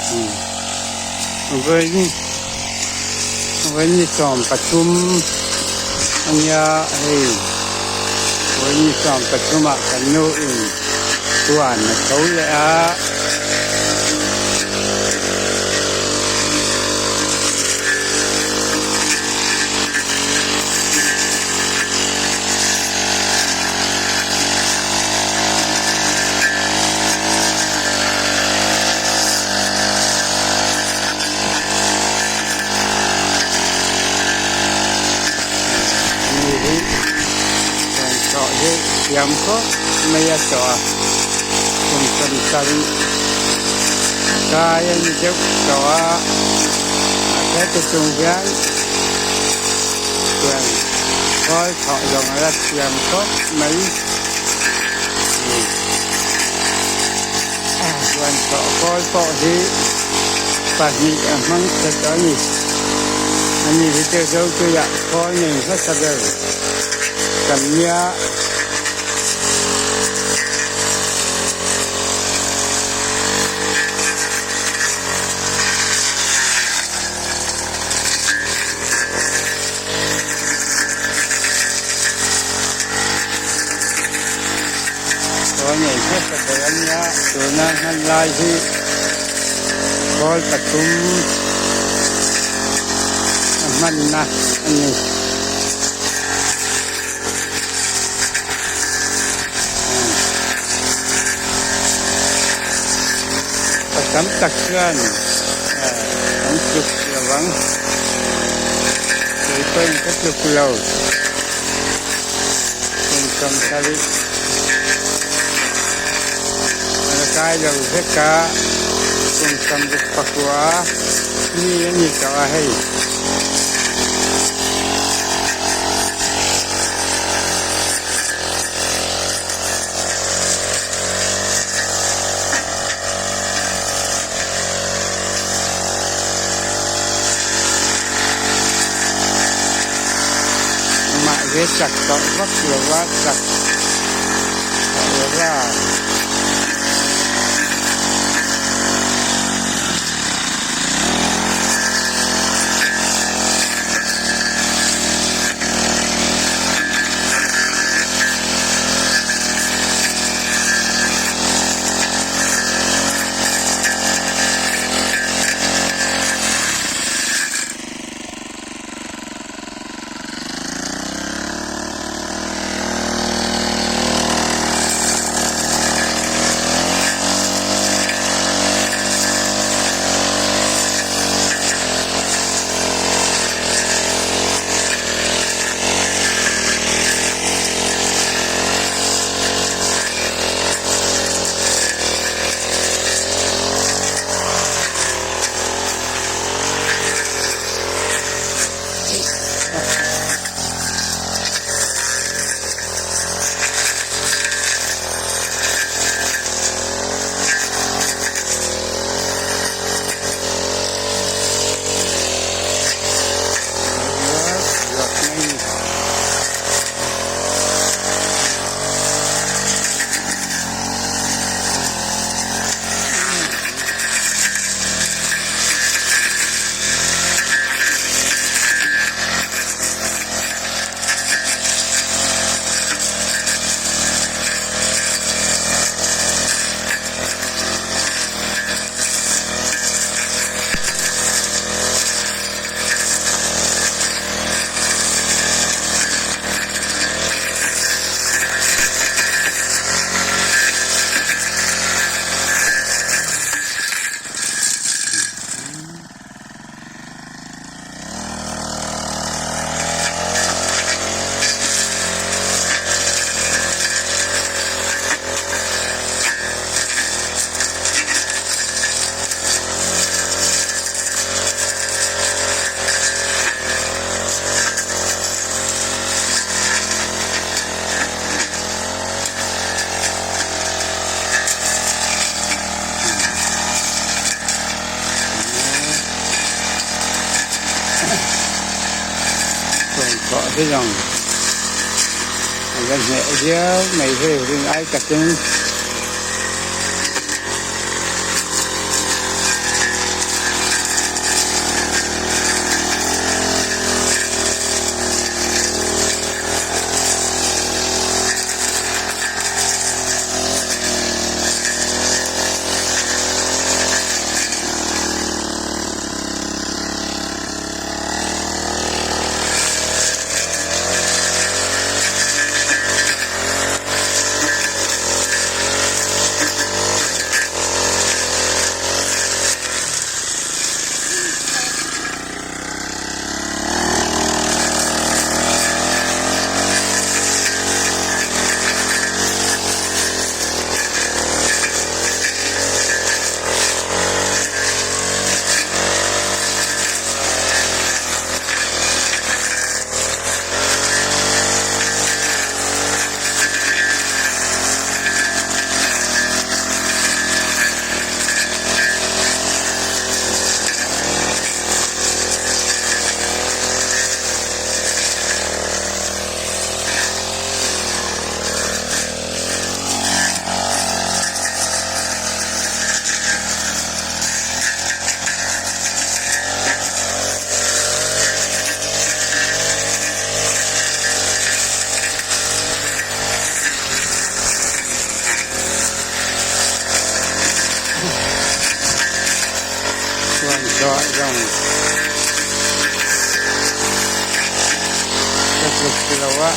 Vawiin ni 13 ania hei vawiin ni 13 ah kan nu in huan a tho leh a. Mi hi chuan tawh hi thiam khawp mai a tawh a kum 70 kai a ni deuh tawh a mahse ti chung hian chuan khawl thawh zawng a la thiam khawp mai. Chuan tawh kawl pawh hi pahnih a hmang tha tawh a ni. Ani hi chu Zotuiah khawl nei hmasa ber kan nia. Khawl nei hmasa ber a nia, tuna hman lai hi khawl pathum a hmanna a ni. Pa tam tak chuan an tluk lo vang. Kei pawhin ka tluk lo. Kum 70 a la kai lo vek a, kum 69 mi a ni tawh a hei. Amah hi chak tawh vak lo va, chak tawh lo va. Thawh hi zawng a la hneh viau mai hei rin ai takin. Duah zawng ka tluk si lo a.